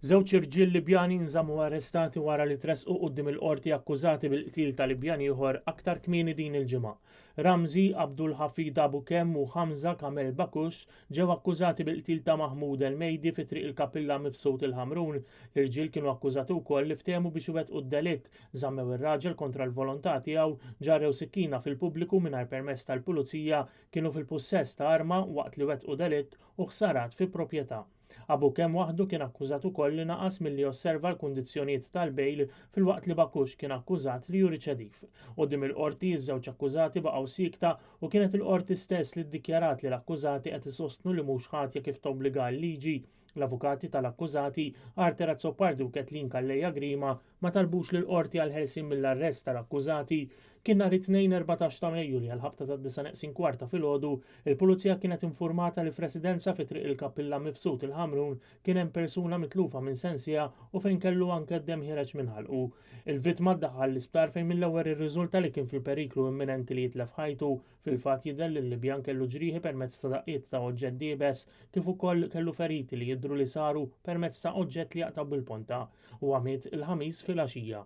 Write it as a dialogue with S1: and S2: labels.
S1: Żewġ irġiel Libjani nżammu arrestati wara li tressqu quddiem il-Qorti akkużati bil-qtil ta' Libjan ieħor aktar kmieni din il-ġimgħa. Ramzi Abdul Hafid Abu Kem u Hamza Kamel Bakush ġew akkużati bil-qtil ta' Mahmoud El Meidi fi Triq il-Kapilla Mifsud il-Ħamrun. L-irġiel kienu akkużati wkoll li ftehmu biex iwettqu d-delitt, żammew ir-raġel kontra l-volontà tiegħu, ġarrew sikkina fil-pubbliku mingħajr permess tal-pulizija, kienu fil-pussess ta' arma waqt li wettqu delitt u ħsarat fi proprjetà. Abu Kem waħdu kien akkużat ukoll li naqas milli josserva l-kundizzjonijiet tal-bail filwaqt li Bakush kien akkużat li hu riċediv. Quddiem il-Qorti, iż-żewġ akkużati baqgħu siekta u kienet il-Qorti stess li ddikjarat li l-akkużati qed isostnu li mhux ħatja kif tobbliga l-liġi. L-avukati tal-akkużati, Arthur Azzopardi u Kathleen Calleja Grima, ma talbux lill-Qorti għall-ħelsien mill-arrest tal-akkużati. Kien nhar it-Tnejn 14 ta' Mejju li għall-ħabta tad-disgħa neqsin kwart ta' filgħodu, il-Pulizija kienet infurmata li f'residenza fi Triq il-Kappilla Mifsud il-Ħamrun kien hemm persuna mitlufa minn sensiha u fejn kellu anke d-demm ħiereġ minn ħalqu. Il-vittma ddaħħal l-isptar fejn mill-ewwel irriżulta li kien fil-periklu imminenti li jitlef ħajtu. Fil-fatt jidher li l-Libjan kellu ġrieħi permezz ta' daqqiet ta' oġġett diebes kif ukoll kellu feriti li jidhru li saru permezz ta' oġġett li jaqta' bil-ponta. Huwa miet il-Ħamis filgħaxija.